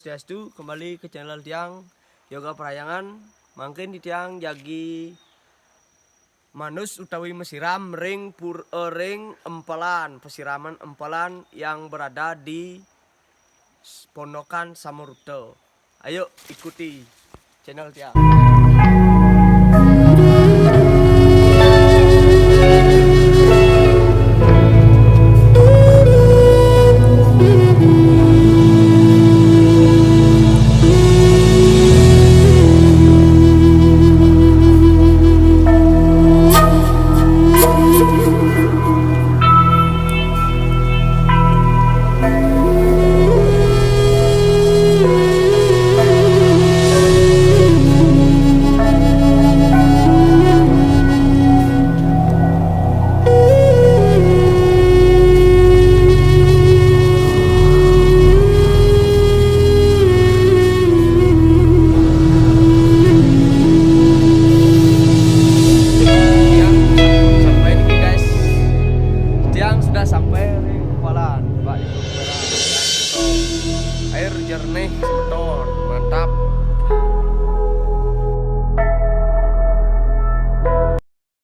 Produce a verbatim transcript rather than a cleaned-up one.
Swastiastu, kembali ke channel tiang, Yoga Parahyangan. Mangkin di tiang jagi manus utawi masiram ring pur eh, ring empelan, pasiraman empelan yang berada di s- pondokan Samaruta. Ayo ikuti channel tiang. Tiang sampai di guys. Tiang sudah sampai di Kupalan, Pak, itu air jernih semeton.